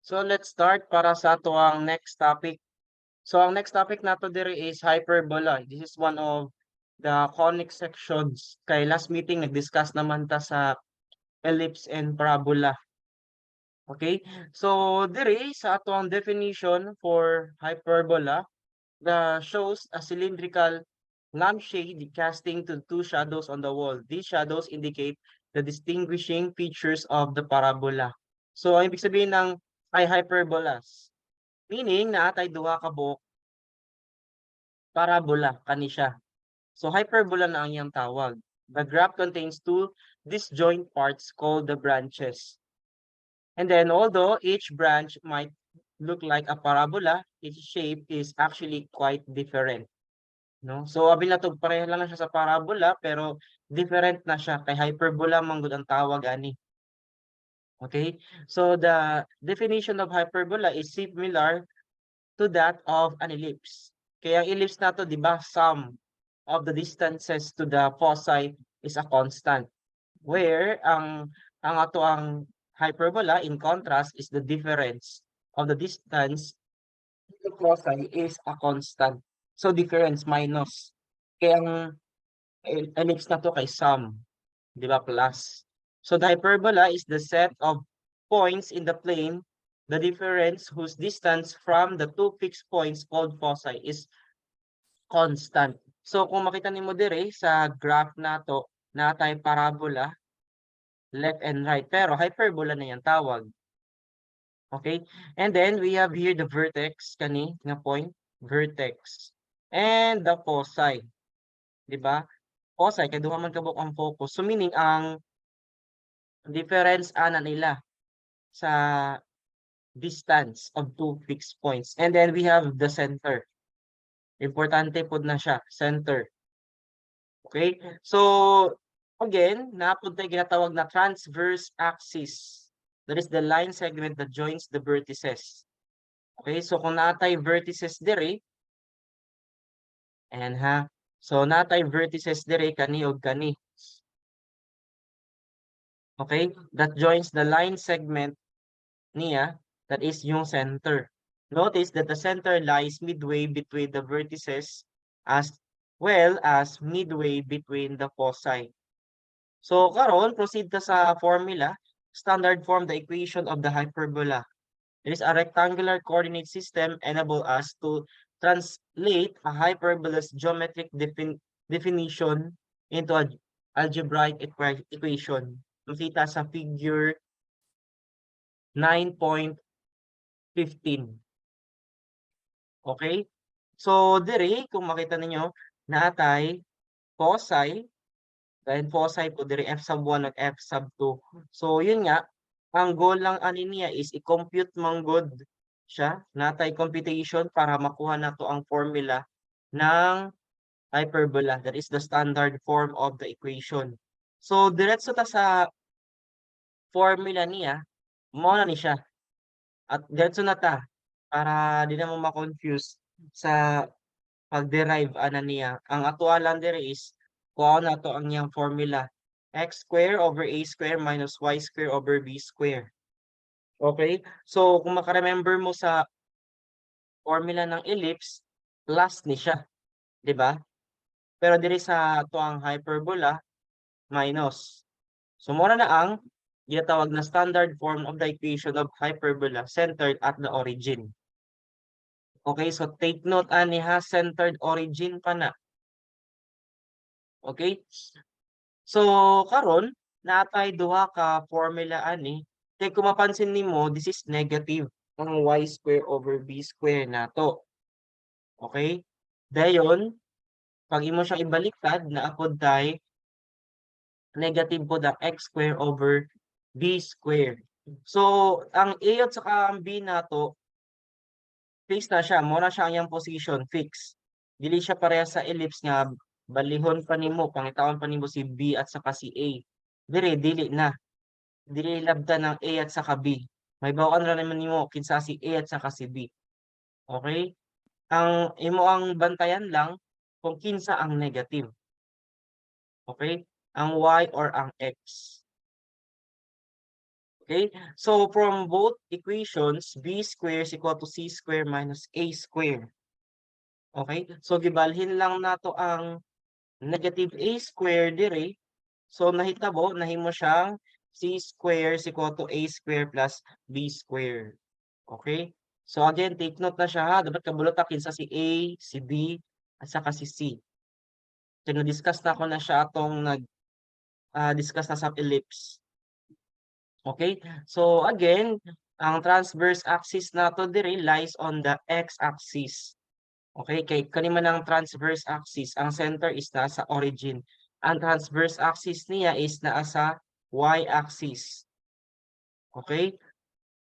So let's start para sa atoang next topic. So ang next topic nato diri is hyperbola. This is one of the conic sections. Kay last meeting nag-discuss naman ta sa ellipse and parabola. Okay? So diri sa atoang definition for hyperbola, the shows a cylindrical lampshade casting to two shadows on the wall. These shadows indicate the distinguishing features of the parabola. So ang ibig sabihin ng ay hyperbolas. Meaning naa tay duha ka buok parabola kani siya. So hyperbola na ang iyang tawag. The graph contains two disjoint parts called the branches. And then, although each branch might look like a parabola, its shape is actually quite different. No? So abi na to, pareho lang na siya sa parabola pero different na siya kay hyperbola man gud ang tawag ani. Okay? So the definition of hyperbola is similar to that of an ellipse. Kaya ang ellipse nato, di ba, sum of the distances to the foci is a constant. Where ang ato ang hyperbola, in contrast, is the difference of the distance to the foci is a constant. So difference minus. Kaya ang ellipse nato kay sum, di ba, plus. So the hyperbola is the set of points in the plane, the difference whose distance from the two fixed points called foci is constant. So kung makita nimo dire sa graph nato, naa tay parabola left and right, pero hyperbola na yang tawag. Okay? And then we have here the vertex kani nga point, vertex. And the foci. Di ba? Foci kay duha man ka buok ang focus. So meaning ang difference ana nila sa distance of two fixed points. And then we have the center. Importante pod na siya, center. Okay? So, again, naa pod tay ginatawag na transverse axis. That is the line segment that joins the vertices. Okay, so kung naa tay vertices diri, and ha, so naa tay vertices diri, kani og kani. Okay, that joins the line segment niya, that is yung center. Notice that the center lies midway between the vertices as well as midway between the foci. So karon, proceed ta sa formula. Standard form, the equation of the hyperbola. It is a rectangular coordinate system enable us to translate a hyperbola's geometric definition into a algebraic equation. Makita sa figure 9.15. Okay? So diri kung makita ninyo, naa tay foci, then foci po diri, f sub 1 at f sub 2. So yun nga, ang goal lang ani niya is i-compute man gud siya, naa tay computation para makuha nato ang formula ng hyperbola. That is the standard form of the equation. So diretso ta sa formula niya, mao na ni siya. At diretso na ta para di na mo ma-confuse sa pag-derive ana niya. Ang atoa lang diri is kuha nato ang iyang formula. X square over a square minus y square over b square. Okay? So kung maka-remember mo sa formula ng ellipse, plus ni siya, 'di ba? Pero diri sa atoang hyperbola, minus. So mao na ang ginatawag na standard form of the equation of hyperbola centered at the origin. Okay, so take note ani ha, centered origin pa na. Okay? So karon, naa tay duha ka formula ani. Kay kung mapansin nimo, this is negative ang y square over b square nato. Okay? Dayon, pag imo siyang ibaliktad, naa pod tay negative pod ang x square over b square. So, ang a at saka ang b nato, fix na siya. Mao na siya ang iyang position, fix. Dili siya pareha sa ellipse nga balihon pa nimo, pangitaon pa nimo si b at saka si a. Dire dili na. Dili labtan ang a at saka b. Mahibaw-an ra naman nimo kinsa si a at saka si b. Okay? Ang imo ang bantayan lang kung kinsa ang negative. Okay? Ang y or ang x. Okay? So from both equations, b square is equal to c square minus a square. Okay? So gibalhin lang nato ang negative a square diri. So nahitabo, nahimo siyang c square is equal to a square plus b square. Okay? So again, take note na siya ha. Dapat kabalo ta kinsa si A, si B, at saka si C. So na-discuss na ko na siya atong nag discuss na sa ellipse. Okay? So again, ang transverse axis nato diri lies on the x-axis. Okay, kay kani man ang transverse axis, ang center is nasa origin. Ang transverse axis niya is naa sa y-axis. Okay?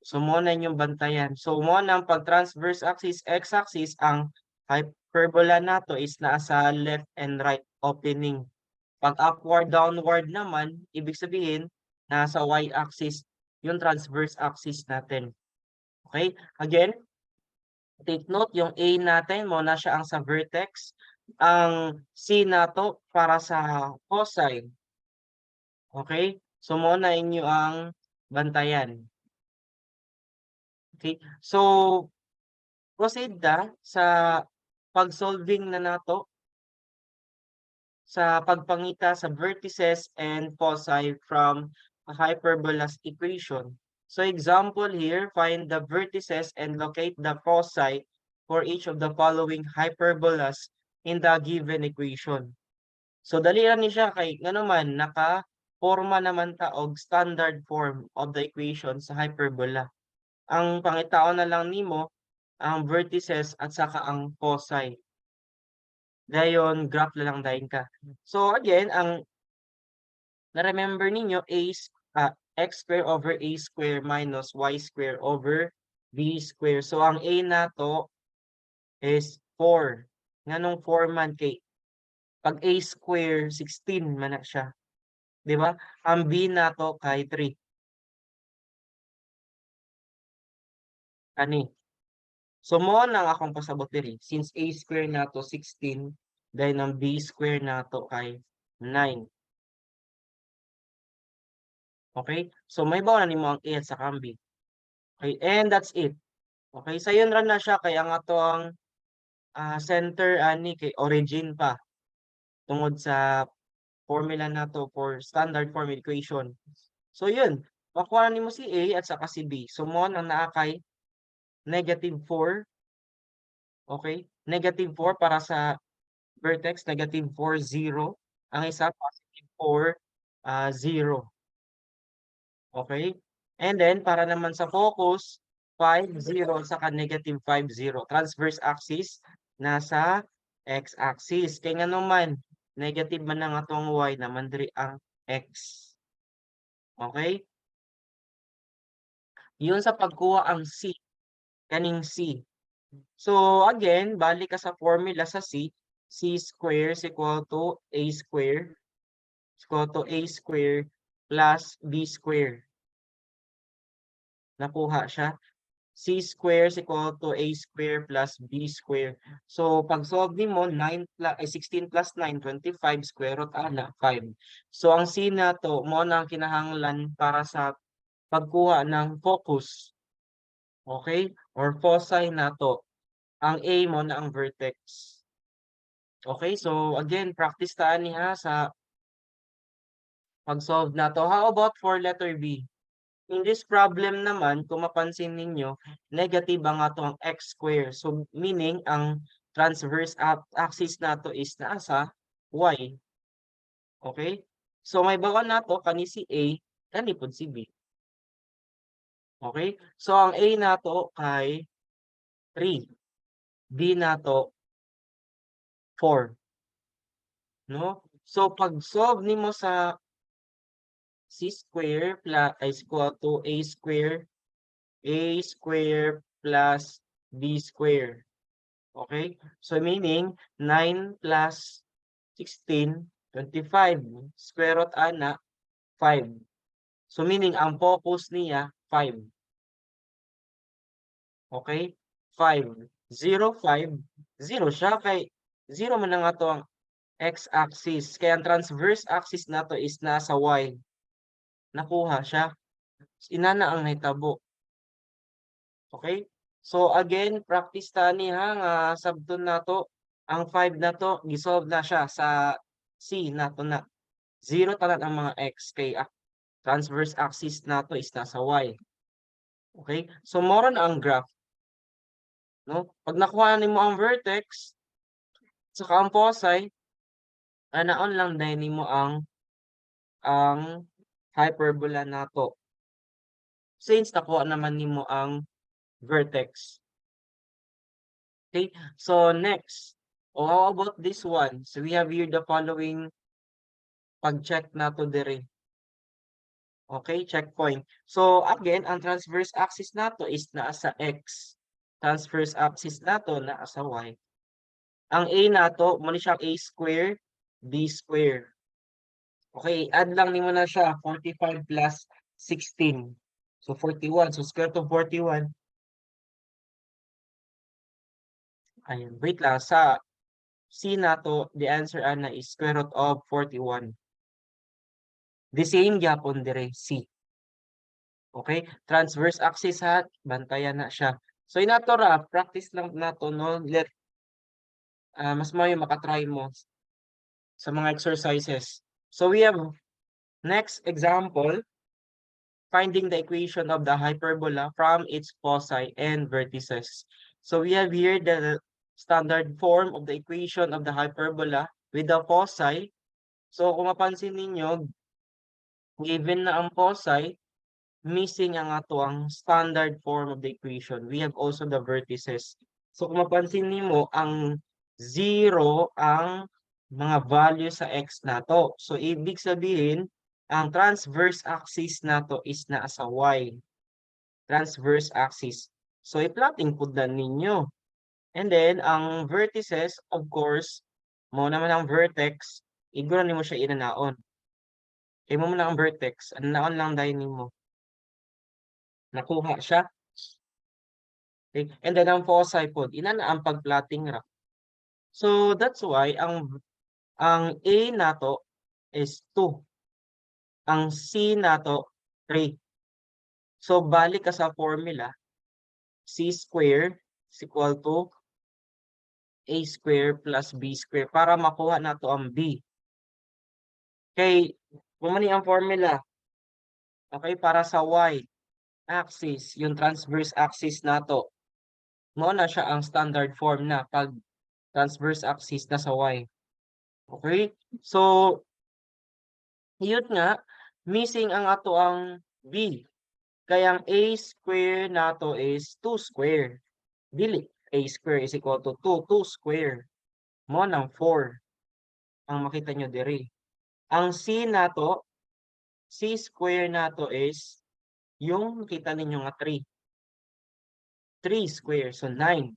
So mo na inyong bantayan. So mo na ang pag transverse axis, x-axis, ang hyperbola nato is nasa left and right opening. Pag upward, downward naman, ibig sabihin, nasa y-axis yung transverse axis natin. Okay? Again, take note, yung A natin, mo na siya ang sa vertex. Ang C nato para sa foci. Okay? So mo na inyo ang bantayan. Okay? So, proceed ta sa pag-solving na nato sa pagpangita sa vertices and foci from a hyperbola's equation. So example here, find the vertices and locate the foci for each of the following hyperbolas in the given equation. So dali ra ni siya kay ngano man naka forma naman ta og standard form of the equation sa hyperbola. Ang pangitaon na lang nimo ang vertices at saka ang foci. Dayon graph na lang dayon ka. So again, ang na-remember ninyo x square over a square minus y square over b square. So ang a nato is 4. Nganong 4 man? Kay pag a square, 16 man na siya. 'Di ba? Ang b nato kay 3. Ani. So mo na ang akong pasabot diri, since a square nato 16, then ang b square nato kay 9. Okay? So mahibaw na nimo ang a at saka ang b. Okay, and that's it. Okay, sayon ra na siya kay ang ato ang center ani kay origin pa tungod sa formula nato for standard form equation. So yun, makuha na nimo si A at saka si B. So mo nang naa kay negative 4. Okay? Negative 4 para sa vertex, negative 4, 0. Ang isa, positive 4, 0. Okay? And then, para naman sa focus, 5, 0, saka negative 5, 0. Transverse axis, nasa x-axis. Kaya nga naman, negative man ang atong y, naman diri ang x. Okay? Yun sa pagkuha ang c. Kaning c. So again, balik ka sa formula sa c. C square is equal to a square is equal to a square plus b square. Nakuha siya. C square is equal to a square plus b square. So pag solve nimo, 9 plus ay 16 plus 9, 25, square root ana 5. So ang c nato mo na ang kinahanglan para sa pagkuha ng focus. Okay? Or foci nato. Ang A mo na ang vertex. Okay, so again, practice ta ani ha sa pag-solve nato. How about for letter B? In this problem naman, kung mapansin ninyo, negative ang ato ang x square. So meaning, ang transverse axis nato is nasa y. Okay? So mahibaw nato kani si A, kani pud si B. Okay? So ang A nato kay 3. B nato 4. No? So pag solve nimo sa c square plus is equal to a square plus b square. Okay? So meaning 9 plus 16, 25. Square root ana 5. So meaning ang focus niya 5. Okay? 5. 0, 5. 0 siya kay 0 man na nga to ang x-axis. Kaya ang transverse axis nato is nasa y. Nakuha siya. Inana ang nahitabo. Okay? So again, practice ta ni ha nga sabton nato ang 5 nato, gisolve na siya sa C nato na. Zero tanan ang mga x kay transverse axis nato is nasa y. Okay? So mao na ang graph. No? Pag nakuha nimo ang vertex saka ang foci, anaon lang dayon nimo ang hyperbola nato. Since nakuha naman nimo ang vertex. Okay? So next, oh, how about this one? So we have here the following pag-check nato diri. Okay, checkpoint. So again, ang transverse axis nato is naa sa x. Transverse axis nato naa sa y. Ang a nato, mo ni siyang a square, b square. Okay, add lang nimo na siya, 45 plus 16. So 41. So square root of 41. Ayun, wait lang. Sa C nato, the answer ana is square root of 41. The same gyapon dire, C. Okay, transverse axis ha, bantayan na siya. So inato ra, practice lang nato, no, let mas maayo makatry mo sa mga exercises. So we have next example, finding the equation of the hyperbola from its foci and vertices. So we have here the standard form of the equation of the hyperbola with the foci. So kung mapansin ninyo, given na ang foci, missing ang ato ang standard form of the equation. We have also the vertices. So kung mapansin nimo, ang 0 ang mga value sa x nato. So ibig sabihin, ang transverse axis nato is naa sa y. Transverse axis. So i-plotting pud na ninyo. And then ang vertices, of course, mao naman ang vertex, iguro nimo siya inanaon. Kay mao man ang vertex, anaon lang dayon nimo. Nakuha siya. Okay, and then ang foci pod, inana ang pag-plotting ra. So that's why ang A nato is 2. Ang C nato 3. So balik ka sa formula, C square is equal to A square plus B square para makuha nato ang B. Kay kung man ni ang formula, okay, para sa y axis, yung transverse axis nato, mao na siya ang standard form na pag transverse axis na sa y. Okay? So, yun nga, missing ang ato ang B. Kaya ang A square nato is 2 square. Dili, A square is equal to 2, 2 square. Mao nang 4 ang makita nyo diri. Ang C nato, C square nato is yung makita ninyo nga 3. 3 square, so 9.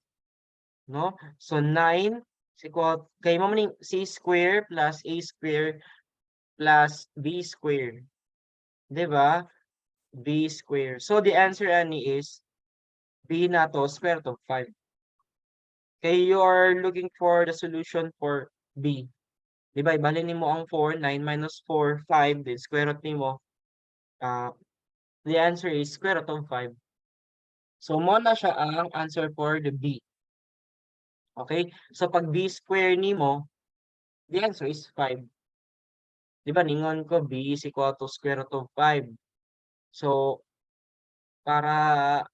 No? So 9 is equal, kay mao man ning C square plus A square plus B square. 'Di ba? B square. So the answer ani is B nato, square root of 5. Kay you are looking for the solution for B. 'Di ba? Ibalhin nimo ang 4, 9 minus 4, 5, then square root nimo. The answer is square root of 5. So mao na siya ang answer for the B. Okay? So pag B square nimo, the answer is 5. 'Di ba ningon ko B is equal to square root of 5. So para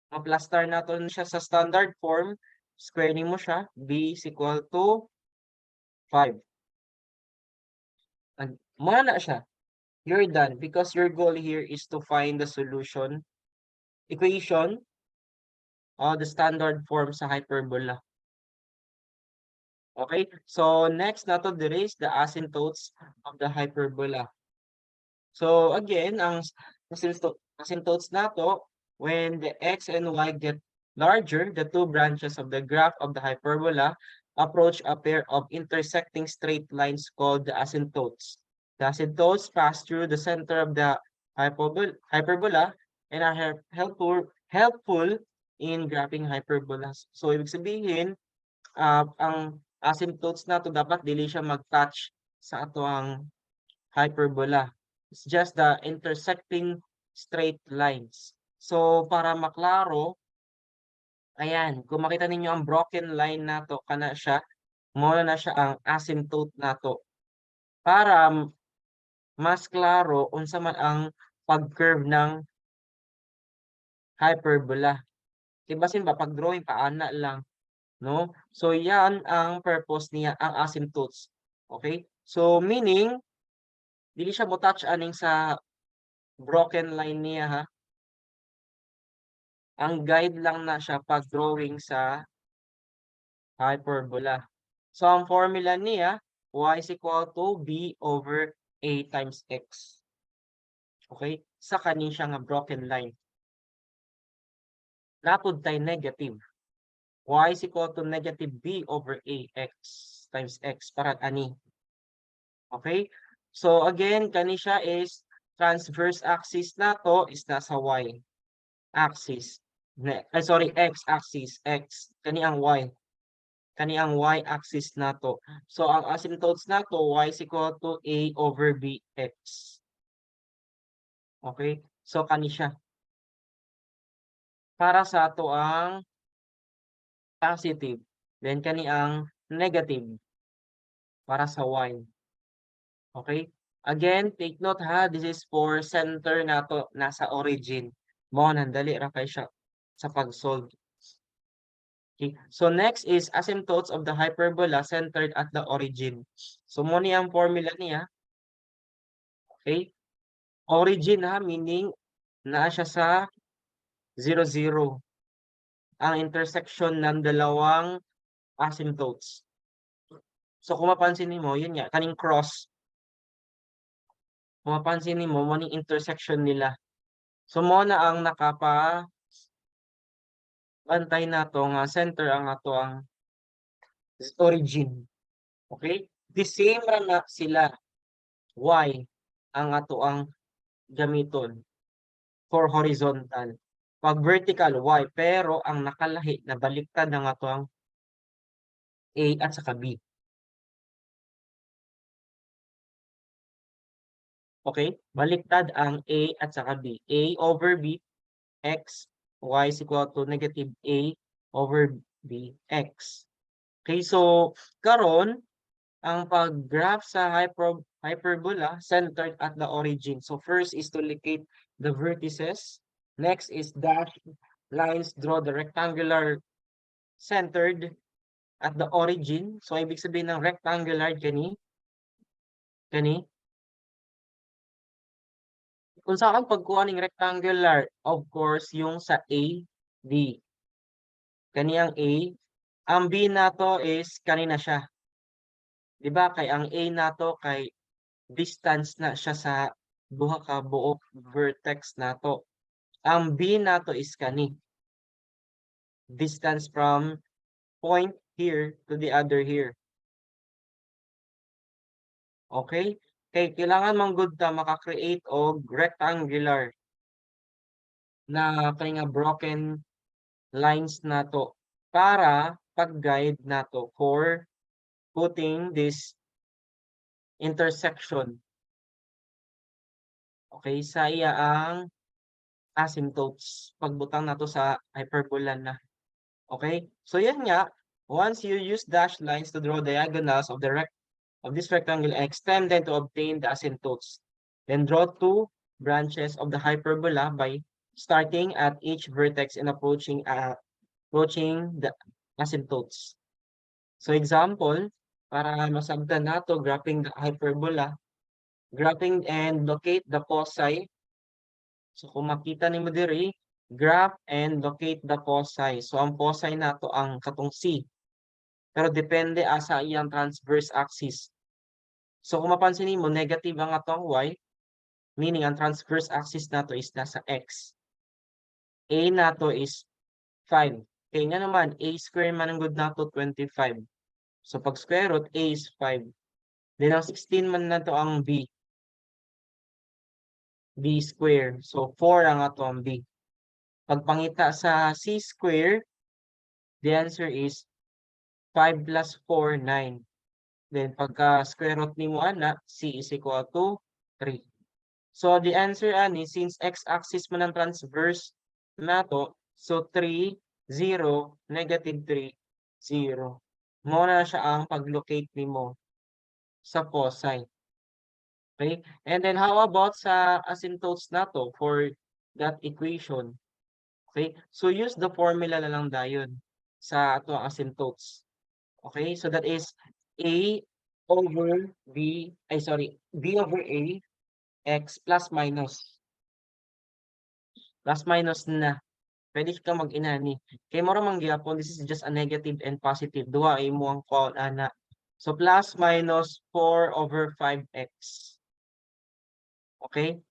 ma-plaster naton siya sa standard form, square nimo siya, B is equal to 5. And mao na siya. You're done because your goal here is to find the solution equation of the standard form sa hyperbola. Okay, so next nato diri is the asymptotes of the hyperbola. So again, ang asymptotes nato, when the x and y get larger, the two branches of the graph of the hyperbola approach a pair of intersecting straight lines called the asymptotes. The asymptotes pass through the center of the hyperbola and are helpful in graphing hyperbolas. So ibig sabihin, ang asymptotes nato dapat dili siya mag-touch sa ato ang hyperbola. It's just the intersecting straight lines. So para maklaro, ayan, kung makita ninyo ang broken line nato, kana siya, mao na siya ang asymptote nato. Para mas klaro unsa man ang pag-curve ng hyperbola. Kay basin ba pag drawing pa ana lang, no? So yan ang purpose niya, ang asymptotes. Okay? So meaning dili siya mo touch aning sa broken line niya ha. Ang guide lang na siya pag drawing sa hyperbola. So ang formula niya, y is equal to b over a times x. Okay? Sa kani siya nga broken line. Naa pod tay negative. Y is equal to negative b over a x times x para ani. Okay? So again, kani siya is transverse axis nato is nasa y axis. Ne, ay sorry, x axis, x. Kani ang y. Kani ang y axis nato. So ang asymptotes nato, y is equal to a over bx. Okay? So kani siya. Para sa ato ang positive. Then kani ang negative para sa y. Okay? Again, take note ha, this is for center nato, nasa origin. Mao nang dali ra kay siya sa pag-solve. Okay. So next is asymptotes of the hyperbola centered at the origin. So mao ni ang formula niya. Okay? Origin ha, meaning naa siya sa 0, 0. Ang intersection ng dalawang asymptotes. So kung mapansin nimo, yun nga, kaning cross. Kung mapansin nimo, mao ning intersection nila. So mao na ang nakapa bantay nato nga center ang ato ang origin. Okay? The same ra na sila. Y ang ato ang gamiton for horizontal. Pag vertical, Y, pero ang nakalahi na baliktad ang ato ang A at saka B. Okay? Baliktad ang A at saka B. A over B, X, Y is equal to negative A over B, X. Okay, so karon ang pag-graph sa hyperbola centered at the origin. So first is to locate the vertices. Next is dash lines, draw the rectangular centered at the origin. So ibig sabihin ng rectangular kani kani. Kung saan pagkuha ning rectangular, of course, yung sa A, B. Kani ang A. Ang B nato is kanina siya. 'Di ba kay ang A nato kay distance na siya sa duha ka buok vertex nato. Ang B nato is kani. Distance from point here to the other here. Okay? Kay kailangan man gud ta maka-create og rectangular na kay nga broken lines nato para pag-guide nato for putting this intersection. Okay, sa iya ang asymptotes pagbutang nato sa hyperbola na. Okay? So yan nga, once you use dashed lines to draw diagonals of this rectangle and extend them to obtain the asymptotes. Then draw two branches of the hyperbola by starting at each vertex and approaching the asymptotes. So example, para masabtan nato, graphing the hyperbola, graphing and locate the foci. So kung makita nimo diri, graph and locate the foci. So ang foci nato ang katong C. Pero depende asa iyang transverse axis. So kung mapansin nimo, negative ang atong y, meaning ang transverse axis nato is nasa x. A nato is 5. Kaya nga naman, a square man ang good nato 25. So pag square root, a is 5. Then ang 16 man nato ang b. B square. So 4 ang ato ang b. Pagpangita sa c square, the answer is 5 plus 4, 9. Then pagka square root nimo ana, c is equal to 3. So the answer ani, since x-axis man ang transverse nato, so 3, 0, negative 3, 0. Mao na siya ang pag-locate nimo sa foci. Okay? And then how about sa asymptotes nato for that equation? Okay? So use the formula na lang dayon sa ato ang asymptotes. Okay? So that is A over B, ay sorry, B over A, X plus minus. Plus minus na. Pwede ka mag-inani. Kay mura man gyapon, this is just a negative and positive. Duha imo ang call ana. So plus minus 4 over 5x. Okay?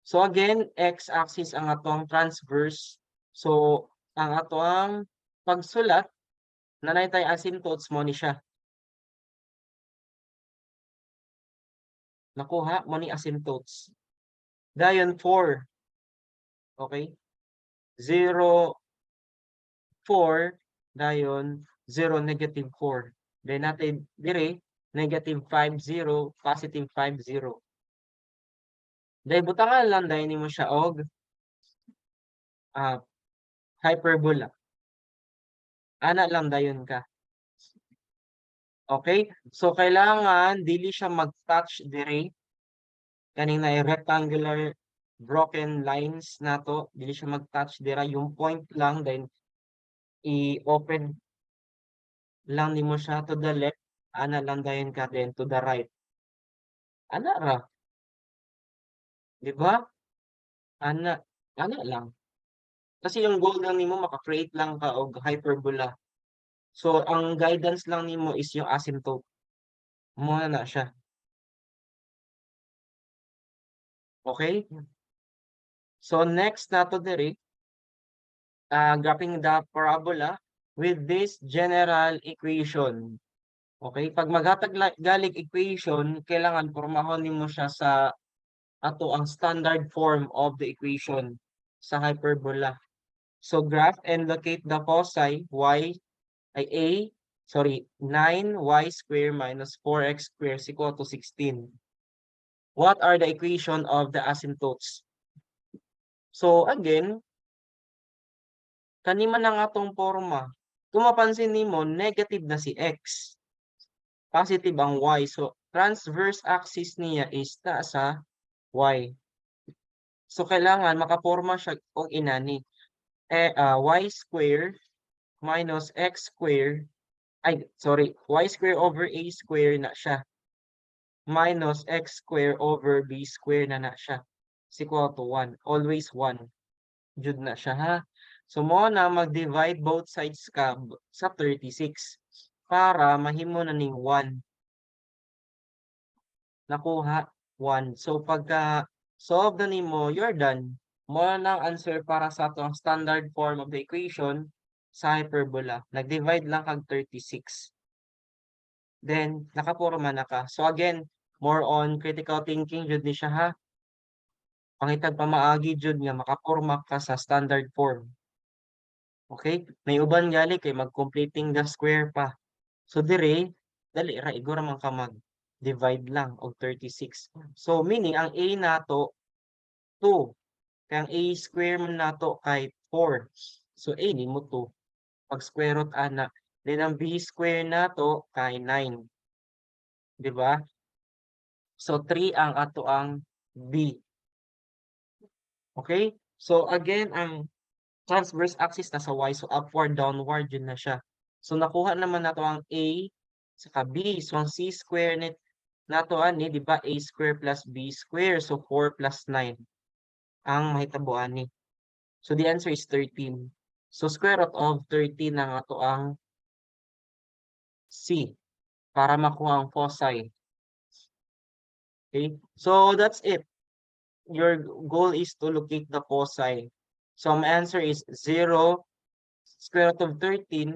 So again, x-axis ang atong transverse. So ang atoang pagsulat, nanay tay asymptotes mo ni siya. Nakuha mo ni asymptotes. Dayon 4. Okay? 0, 4, dayon 0, negative 4. Then natin dire, negative 5, 0, positive 5, 0. Dahil butangan lang dahil nimo siya og hyperbola. Ana lang dayon ka. Okay? So kailangan dili siya mag-touch dire kaning na rectangular broken lines nato, dili siya mag-touch dira, yung point lang, then i-open lang nimo siya to the left, ana lang dayon ka, then to the right. Ana ra. Di ba? Ana, ana lang. Kasi yung goal lang nimo maka-create lang ka og hyperbola. So ang guidance lang nimo is yung asymptote. Mao na siya. Okay? So next nato diri, graphing the parabola with this general equation. Okay, pag maghatag galig equation, kailangan pormahon nimo siya sa ato ang standard form of the equation sa hyperbola. So graph and locate the foci y ay a, sorry, 9y square minus 4x square is equal to 16. What are the equation of the asymptotes? So again, kani man ang atong forma. Kung mapansin nimo, negative na si x. Positive ang y. So transverse axis niya is nasa y. So kailangan makaporma siya og inani. Y square minus x square, ay sorry, y square over a square na siya minus x square over b square na siya is equal to 1. Always 1. Jud na siya ha. So mo na mag-divide both sides ka sa 36 para mahimo na ning 1. Nakuha 1. So pagka solve na nimo, you're done. Mo na ang answer para sa atong standard form of the equation sa hyperbola. Nag-divide lang kag 36. Then nakaporma na ka. So again, more on critical thinking jud ni siya ha. Pangitag pamaagi jud nga makaporma ka sa standard form. Okay? May uban gali kay mag-completing the square pa. So dire, dali ra, igo ra man ka mag-divide lang og 36. So meaning ang a nato 2. Kay ang a square man nato kay 4. So a nimo 2. Pag square root ana. Then ang b square nato kay 9. Di ba? So 3 ang ato ang b. Okay? So again, ang transverse axis nasa y. So upward, downward, yun na siya. So nakuha naman nato ang a saka b. So ang c square net nato ani, di ba? A square plus b square. So 4 plus 9 ang mahitabo ani. So the answer is 13. So square root of 13 ang ato ang c para makuha ang foci. Okay? So that's it. Your goal is to locate the foci. So my answer is 0 square root of 13.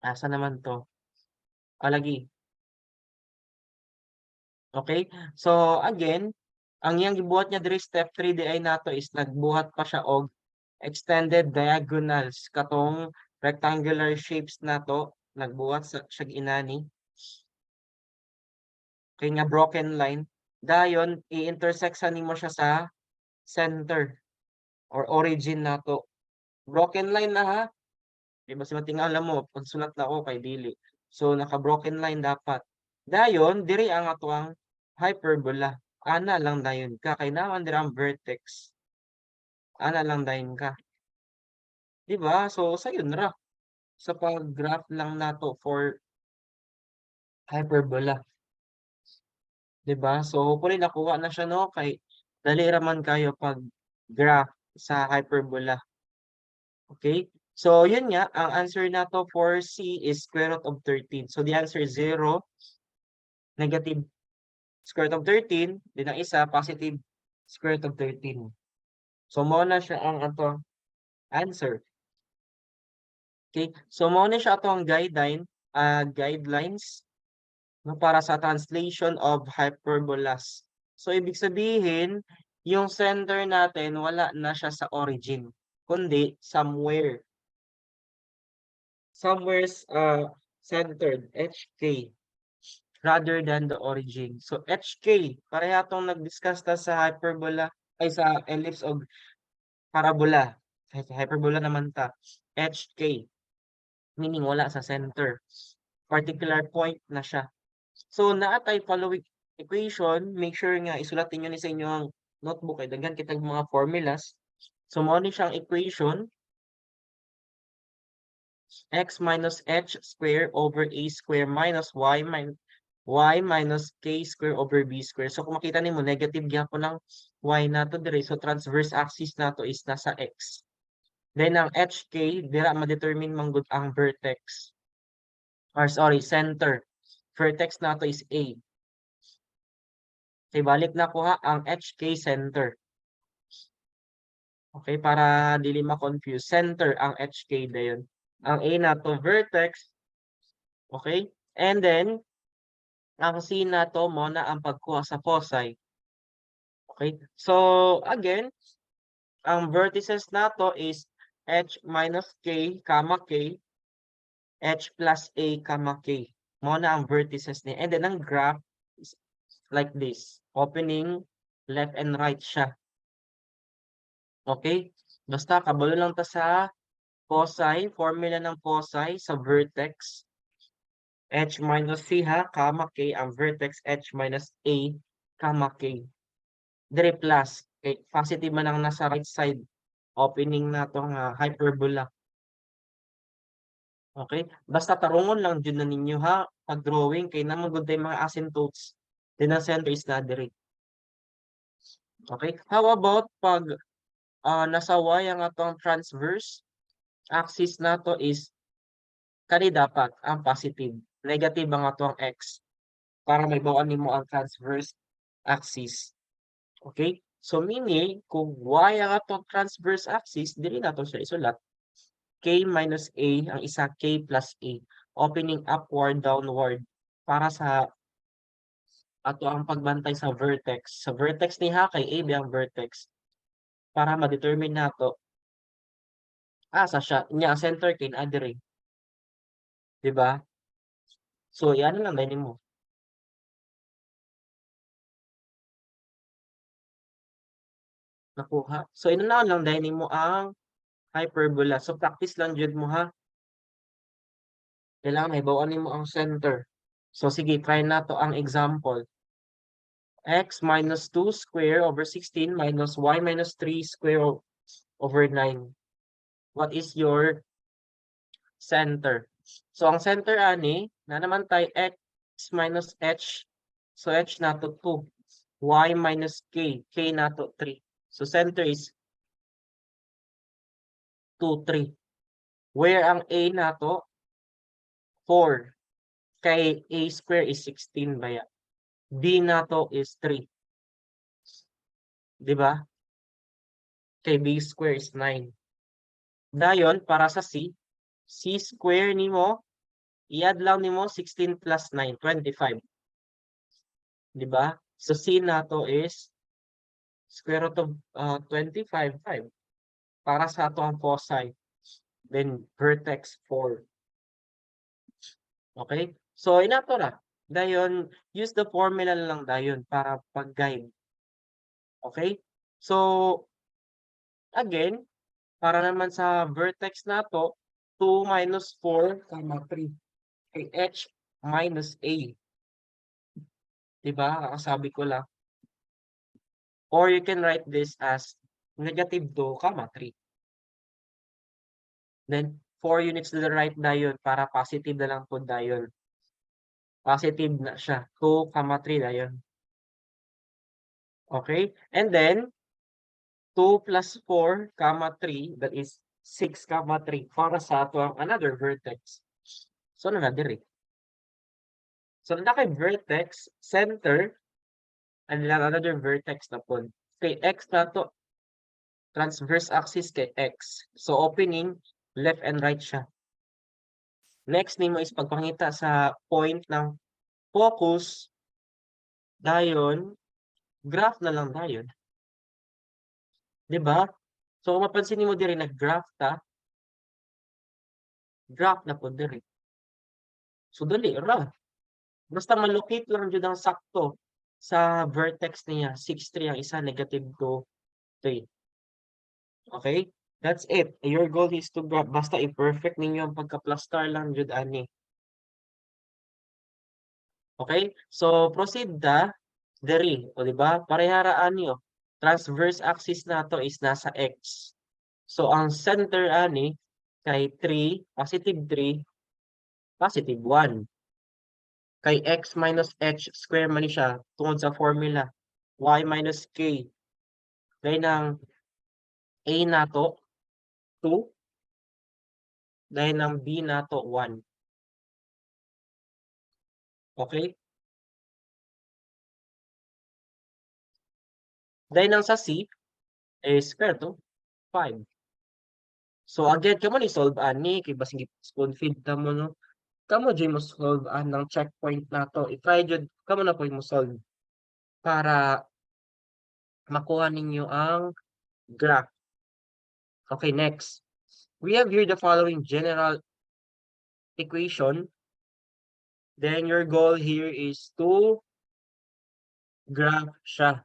Asa naman to? Alagi. Okay? So again, ang iyang gibuhat niya diri step 3 di ay nato is nagbuhat pa siya og extended diagonals katong rectangular shapes nato, nagbuhat sa siya inani. Kay nga broken line, dayon i-intersect sa nimo siya sa center or origin nato. Broken line na ha. Di ba sa matingala mo pagsulat na ako kay dili. So naka-broken line dapat. Dayon diri ang atoang hyperbola. Ana lang dayon ka kay naa man diri ang vertex. Ana lang dayon ka. Di ba? So sayon ra. Sa pag-graph lang nato for hyperbola. Di ba? So hopefully nakuha na siya, no, kay dali ra man kayo pag graph sa hyperbola. Okay? So yun nga, ang answer nato for C is square root of 13. So the answer is 0, negative square root of 13, din ang isa, positive square root of 13. So mao na siya ang atong answer. Okay? So mao na siya atong guidelines, no, para sa translation of hyperbolas. So ibig sabihin, yung center natin wala na siya sa origin, kundi somewhere. Somewhere's centered, HK, rather than the origin. So HK, pareha tong nag-discuss ta sa hyperbola, ay sa ellipse og parabola. Hyperbola naman ta. HK, meaning wala sa center. Particular point na siya. So naa tay following equation, make sure nga isulat ninyo ni sa inyong notebook kay daghan kitag mga formulas. So mao ni siyang equation, x minus h square over a square minus y minus k square over b square. So kung makita nimo, negative gyapon ang y nato diri. So transverse axis nato is nasa x. Then ang hk dira ma-determine man gud ang vertex. Or sorry, center. Vertex nato is A. Okay, balik na ko ha, ang HK center. Okay, para dili ma-confuse. Center ang HK dayon. Ang A nato vertex. Okay? And then ang C nato mao na ang pagkuha sa foci. Okay? So again, ang vertices nato is h minus k, comma k, h plus a, comma k. Mao na ang vertices niya. And then ang graph is like this. Opening left and right siya. Okay? Basta kabalo lang ta sa foci, formula ng foci sa vertex. H minus C ha, comma k, ang vertex h minus a, comma k. Dire plus, okay, positive man ang nasa right side. Opening na tong hyperbola. Okay? Basta tarungon lang jud na ninyo ha pag drawing kay naa man gud tay mga asymptotes. Then ang center is na diri. Okay? How about pag nasa y ang atong transverse axis nato is kani dapat ang positive. Negative ang atong x para mahibaw-an nimo ang transverse axis. Okay? So meaning kung y ang atong transverse axis, dili nato siya isulat. K minus a, ang isa k plus a. Opening upward, downward para sa ato ang pagbantay sa vertex. Sa vertex ni ha, kay A ba ang vertex. Para ma-determine nato asa siya. Nya ang center kay naa diri. 'Di ba? So i-ano lang dai nimo. Nakuha. So inanaw lang dai nimo ang hyperbola. So practice lang jud mo ha. Kailangan mahibaw-an nimo ang center. So sige, try nato ang example. X minus 2 square over 16 minus y minus 3 square over 9. What is your center? So ang center ani, na naman tay x minus h. So h nato 2. Y minus k, k nato 3. So center is 2, 3. Where ang a nato 4. Kay a square is 16 baya. B nato is 3. Di ba? Kay b square is 9. Dayon, para sa c, c square nimo, i-add lang nimo 16 plus 9, 25. Di ba? So c nato is square root of 25, 5. Para sa ato ang foci. Then vertex 4. Okay? So inato ra. Dayon, use the formula na lang dayon para pag-guide. Okay? So, again, para naman sa vertex nato, 2 minus 4 comma 3. Kay h minus a. 'Di ba? Kakasabi ko lang. Or you can write this as negative 2 comma 3. Then 4 units to the right dayon para positive na lang pud dayon. Positive na siya, 2 comma 3 dayon. Okay? And then 2 plus 4 comma 3, that is 6 comma 3 para sa ato ang another vertex. So ano na diri? So naa kay vertex, center, and then another vertex na pod. Kay x na to, transverse axis kay x. So opening left and right siya. Next nimo is pagpangita sa point ng focus, dayon graph na lang dayon. 'Di ba? So kung mapansin nimo diri, nag-graph ta. Graph na pud diri. So dali ra. Basta ma-locate lang jud ang sakto sa vertex niya, 6, 3 ang isa, negative 2, 3. Okay? That's it. Your goal is to graph, basta i-perfect ninyo ang pagka-plastar lang jud ani. Okay? So proceed ta diri, o di ba? Pareha ra ani oh. Transverse axis nato is nasa x. So ang center ani kay 3, positive 3, positive 1. Kay x minus h square man ni siya tungod sa formula y minus k. Dahil ng a nato 2, dahil ng b nato 1. Okay? Dahil nang sa c is square to 5. So again, kamo ni solve ani kay basin spoon feed ta mo, no. Kamo jud mo solve anang checkpoint nato. I-try jud kamo na po'y mo solve para makuha ninyo ang graph. Okay, next. We have here the following general equation. Then your goal here is to graph siya.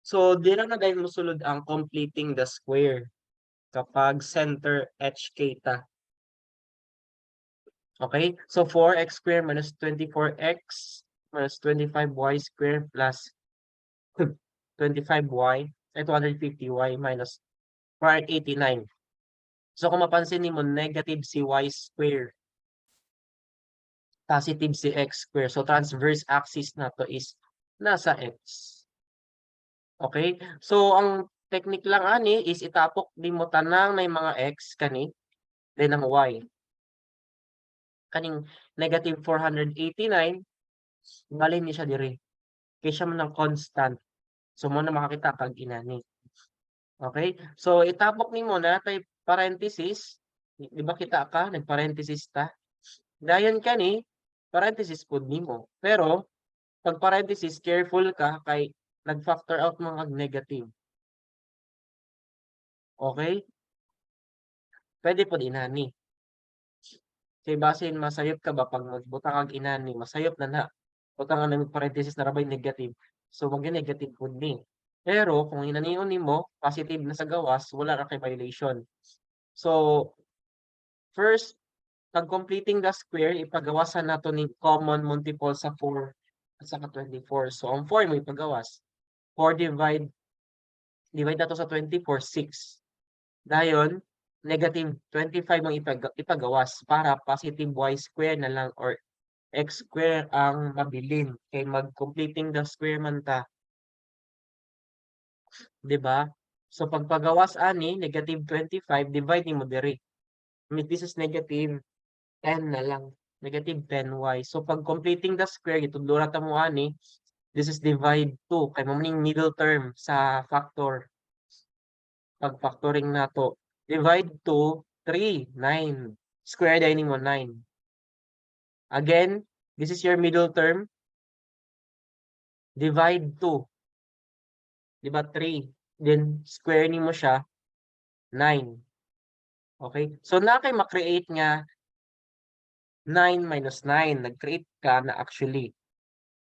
So, di lang na dahil mosulod ang completing the square kapag center HK ta. Okay? So, 4x square minus 24x minus 25y square plus 25y ay 250y minus 489. So, kung mapansin nimo, negative si y square. Positive si x square. So, transverse axis na to is nasa x. Okay? So, ang technique lang ani is itapok nimo tanang na mga x kani, then ang y. Kaning negative 489, balhin ni siya diri. Kay siya man ang constant. So, mo na makakita kag inani. Okay? So, itapok nimo na tay parenthesis. Di ba kita ka nag-parenthesis ta? Dayon kani parenthesis pud nimo. Pero pag parenthesis, careful ka kay nag-factor out mga negative. Okay? Pwede pod inani. Kay basin masayop ka ba pag magbutang kag inani, masayop na na. Butang ka ng parenthesis na rabay negative. So mag-negative pud ni. Pero kung inanion nimo, positive na sa gawas, wala ra kay violation. So first, pag completing the square, ipagawasan nato ni common multiple sa 4 at saka 24. So ang 4 mo ipagawas. 4 divide nato sa 24, 6. Dayon, negative 25 ang ipagawas para positive y square na lang or x square ang mabilin kay mag-completing the square man ta. 'Di ba? So pagpagawas ani negative 25, divide nimo diri. This is negative 10 na lang, negative 10y. So pag completing the square, gitudlo ra ta mo ani, this is divide 2 kay mao ning middle term sa factor. Pag factoring nato, divide 2, 3, 9. Square dayon nimo 9. Again, this is your middle term. Divide 2. Di ba 3? Then square nimo siya 9. Okay? So na kay ma-create nga 9 minus 9. Nag-create ka na actually.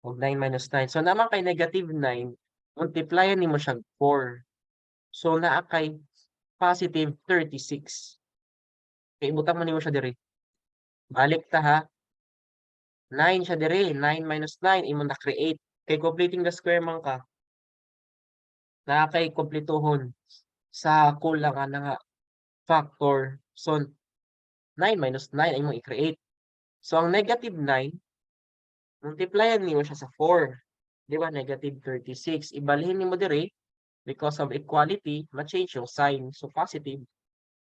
Og 9 minus 9. So naa man kay negative 9, multiplyan nimo siyang 4. So naa kay positive 36. Kay ibutang man nimo siya diri. Balik ta ha. 9 siya diri, 9 minus 9 imong na-create. Kay completing the square man ka. Naa kay kompletuhon sa kulang ana nga factor. So 9 minus 9 ang imong i-create. So ang negative 9, multiplyan nimo siya sa 4. Di ba negative 36? Ibalhin nimo diri, because of equality, ma-change yung sign. So positive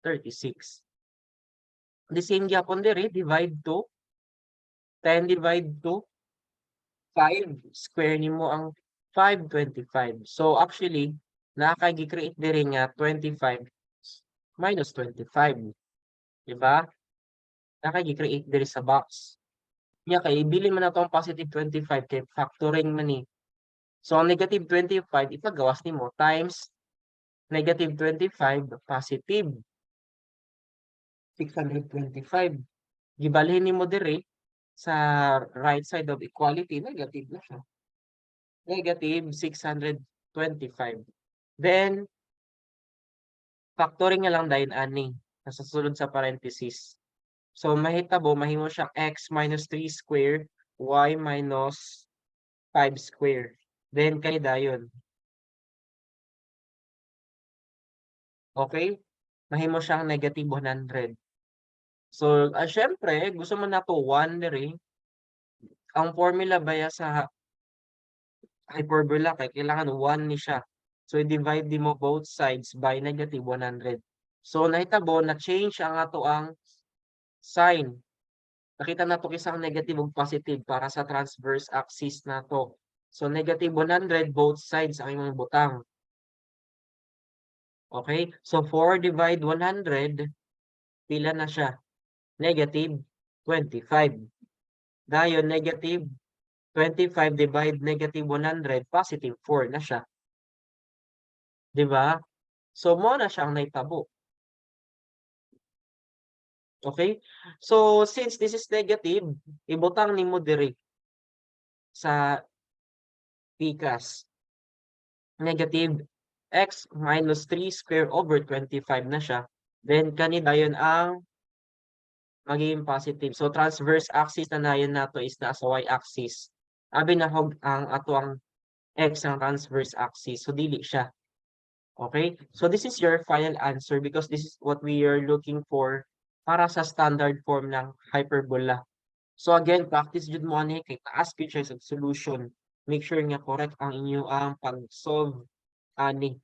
36. The same gyapon diri, divide 2. 10 divide 2, 5. Square nimo ang 5, 25. So actually, naa kay gi-create diri nga 25 minus 25. Di ba? Naa kay gi-create diri sa box. Nya kay ibilin man nato ang positive 25 kay factoring man ni. So ang negative 25 ipagawas nimo times negative 25, positive 625. Gibalhin nimo diri sa right side of equality, negative na siya. Negative 625. Then factoring na lang dayon ani nasa sulod sa parenthesis. So mahitabo, mahimo siyang x minus 3 square, y minus 5 square. Then kay dayon. Okay? Mahimo siyang negative 100. So, siyempre gusto man nato 1 diri. Ang formula baya sa hyperbola kay kailangan 1 ni siya. So i-divide nimo both sides by negative 100. So nahitabo na change ang ato ang sign. Nakita nato kisang negative ug positive para sa transverse axis nato. So negative 100 both sides ang imong butang. Okay? So 4 divide 100, pila na siya? Negative 25. Dayon negative 25 divide negative 100, positive 4 na siya. 'Di ba? So mao na siya ang nahitabo. Okay? So since this is negative, ibutang nimo diri sa pikas. Negative x minus 3 square over 25 na siya. Then kani dayon ang magiging positive. So transverse axis na nayon nato is nasa y-axis. Abi na hog ang ato ang x ang transverse axis. So dili siya. Okay? So this is your final answer because this is what we are looking for para sa standard form ng hyperbola. So again, practice jud mo ani kay taas gyud siya sa solution. Make sure nga correct ang inyo ang pag-solve ani.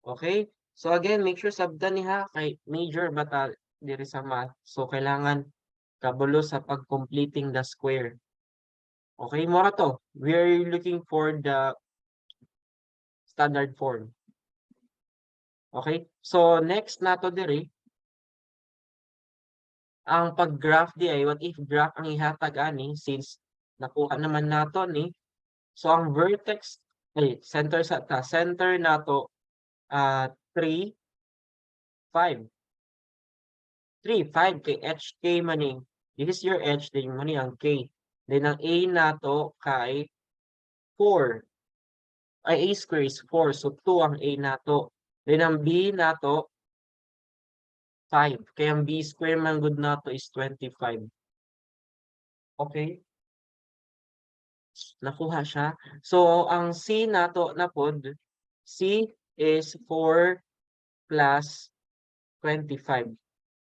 Okay? So again, make sure sabtan ni ha kay major ba ta diri sa math. So kailangan kabalo sa pag-completing the square. Okay, mao ra to. We are looking for the standard form. Okay? So next nato diri ang pag-graph di ay what if graph ang ihatag ani, since nakuha naman nato ni. So ang vertex ay center sa ta, center nato 3 5 3 5 kay HK man ni. This is your H, then mo ni ang K. Then ang A nato kay 4, ay A square is 4, so 2 ang A nato. Then ang B nato 5, kaya ang B square man gud nato is 25. Okay? Nakuha siya. So ang C nato na pod, C is 4 plus 25.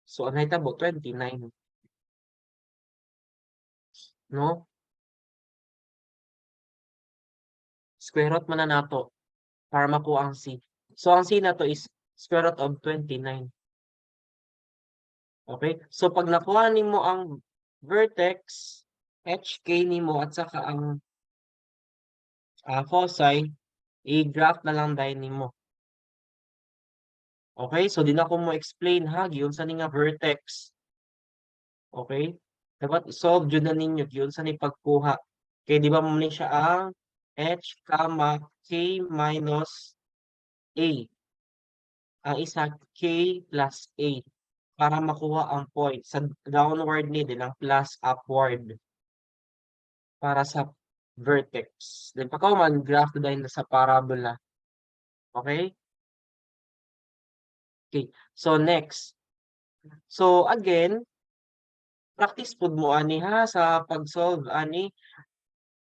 So ang nahitabo 29. No? Square root man na nato para makuha ang C. So ang C nato is square root of 29. Okay? So pag nakuha nimo ang vertex, HK nimo at saka ang foci, i-graph na lang dayon nimo. Okay? So di na ko mo explain ha, giunsa ni nga vertex. Okay? Dapat i-solve jud na ninyo giunsa ni pagkuha. Kay di ba mo ni siya ang h comma k minus a. Ang isa k plus a para makuha ang point sa downward ni din ang plus upward para sa Vertex. Then pagkahuman, graph na dayon sa parabola. Okay? Okay, so next. So again, practice pud mo ani ha sa pag-solve ani.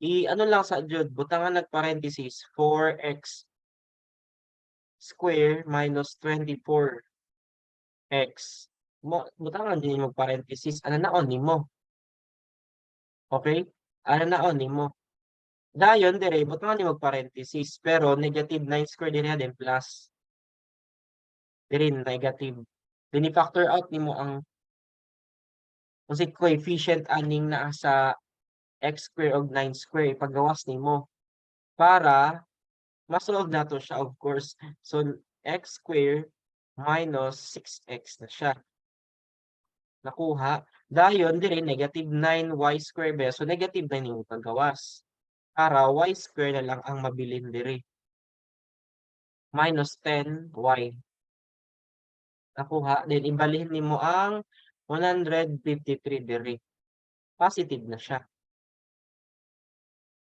I-ano lang sa jud, butangan nag parenthesis 4x square minus 24x. Mo butangan din mo parenthesis, ana naon nimo. Okay? Ana naon nimo. Dayon dire butangan nimo parenthesis, pero negative 9 square dinhi then plus. Diri negative. Then i-factor out nimo ang unsay coefficient aning naa sa x square og 9 square, ipagawas nimo para ma-solve nato siya, of course. So x square minus 6x na siya. Nakuha. Dayon diri negative 9y square ba, so negative 9 yung pagawas. Para y square na lang ang mabilin diri. Minus 10y. Nakuha, then ibalihin nimo ang 153 diri. Positive na siya.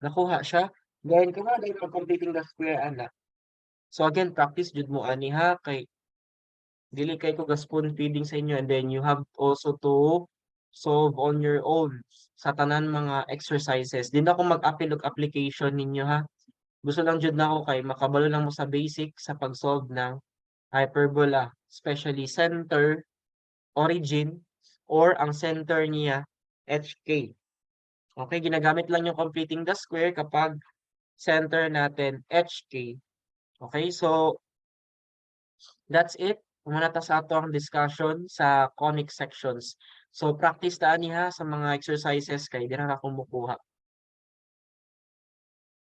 Nakuha siya. Then kuha dahil pag completing the square ana. So again, practice jud mo ani ha, kay dili kay ko ga spoon feeding sa inyo, and then you have also to solve on your own sa tanan mga exercises. Di na ako mag-apil og application ninyo ha. Gusto lang jud nako kay makabalo lang mo sa basic sa pag-solve ng hyperbola, especially center, origin, or ang center niya HK. Okay, ginagamit lang yung completing the square kapag center natin HK. Okay, so that's it. Muna ta sa ato ang discussion sa conic sections. So practice ta ani ha sa mga exercises kay dira ra ko mukuha.